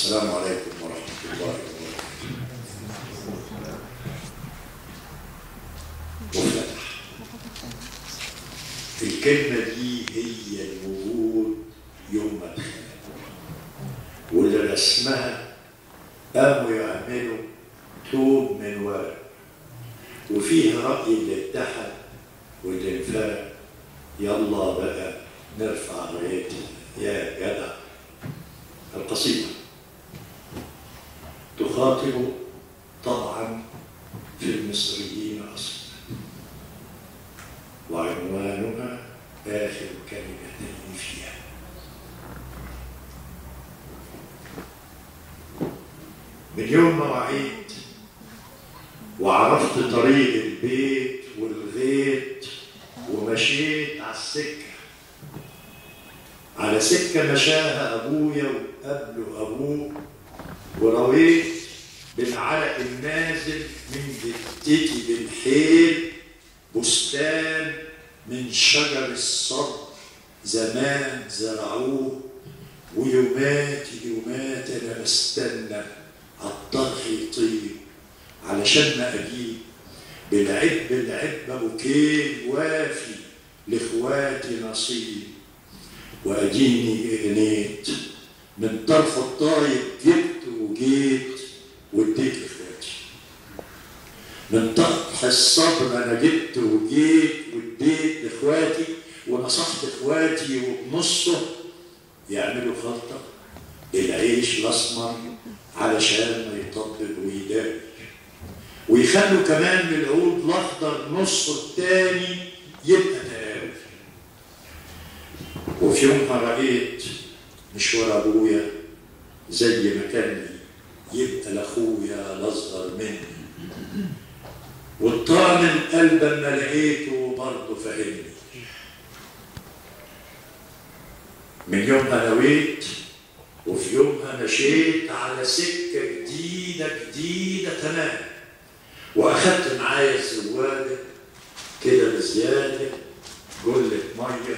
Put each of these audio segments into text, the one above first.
والسلام عليكم ورحمة الله وبركاته. وفتح. الكلمة دي هي الوجود يوم ما اتخلق، واللي رسمها قاموا يعملوا توب من ورق، وفيه رأي اللي اتحد واللي انفرق. يلا بقى نرفع رايتنا يا جدع. القصيدة تخاطب طبعا في المصريين أصلا، وعنوانها آخر كلمتين فيها. من يوم ما وعيت وعرفت طريق البيت والغيط ومشيت على السكة، على سكة مشاها أبويا وقبله أبوه، ورويت بالعرق النازل من جدتي بالحيل بستان من شجر الصبر زمان زرعوه، ويوماتي يومات أنا بستنى عالطرح يطيب علشان ما أجيب بالعب العب بوكيه وافي لإخواتي نصيب. وأديني غنيت من طرف الطايب جبت وجيت واديت لإخواتي، من طرح الصبر أنا جبت وجيت واديت لإخواتي، ونصحت إخواتي وبنصه يعملوا خلطة العيش الأسمر علشان ما يطبب ويداوي، ويخلوا كمان من العود الأخضر نصه التاني يبقى تقاوي. وفي يومها رأيت مشوار أبويا زي ما كان لي يبقى لأخويا الأصغر مني، والطعن القلب أما لقيته برضه فهمني. من يومها نويت وفي يومها مشيت على سكة جديدة جديدة تمام، وأخدت معايا الزوادة كده بزيادة جلة مية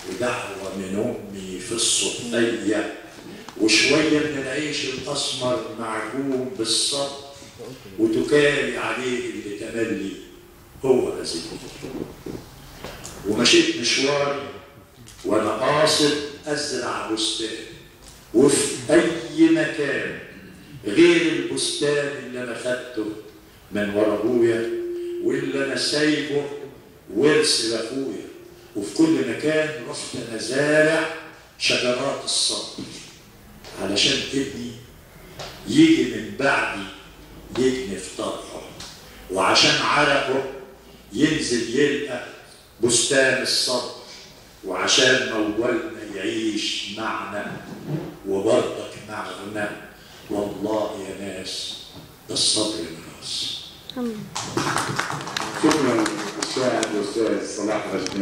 ودعوة من أمي في الصبحية، وشوية من العيش الأسمر معجون بالصبر وتكالي عليه اللي تملي هو رزقي. ومشيت مشواري وأنا قاصد أزرع بستان، وفي أي مكان غير البستان اللي أنا خدته من ورا أبويا واللي أنا سايبه ورث لأخويا. وفي كل مكان رحت أنا زارع شجرات الصبر علشان ابني يجي من بعدي يجني في طرحه، وعشان عرقه ينزل يلقى بستان الصبر، وعشان مولنا يعيش معنا وبرضك معنا. والله يا ناس ده الصبر ميراث. شكرا للشاعر الاستاذ صلاح غشمي.